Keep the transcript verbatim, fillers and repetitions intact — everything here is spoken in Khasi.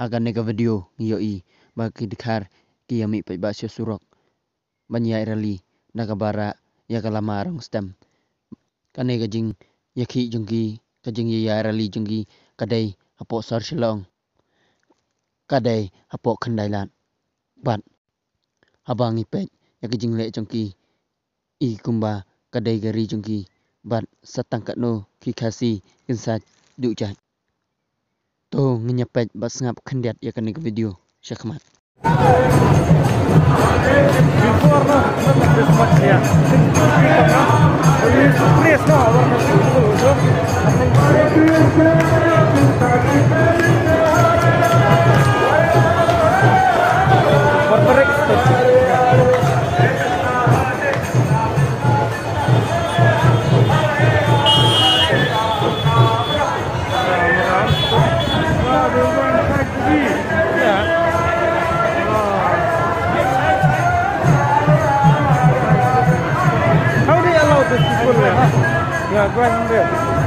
Ha kane ka video ngi ïohi ba ki dkhar ki ïa mih paidbah sha surok ban ïaid rally na kaba rah ïa ka lama Rongstem. Kane ka jingïakhih jong ki, ka jingïaïaid rally jong ki ka dei hapoh sor Shillong, ka dei hapoh Khyndailad. Bad haba ngi peit ïa ka jingleh jong ki, i kumba ka dei ka ri jong ki, bad sa tang katno ki Khasi kin sa duh jait. To ngin ïa peit bad sngap khyndiat ïa kane ka video shakhmat. Before, no, not this much here. It's place, no, awareness people also. Barbaric stuff. How do you allow these people here? Yeah, go ahead there.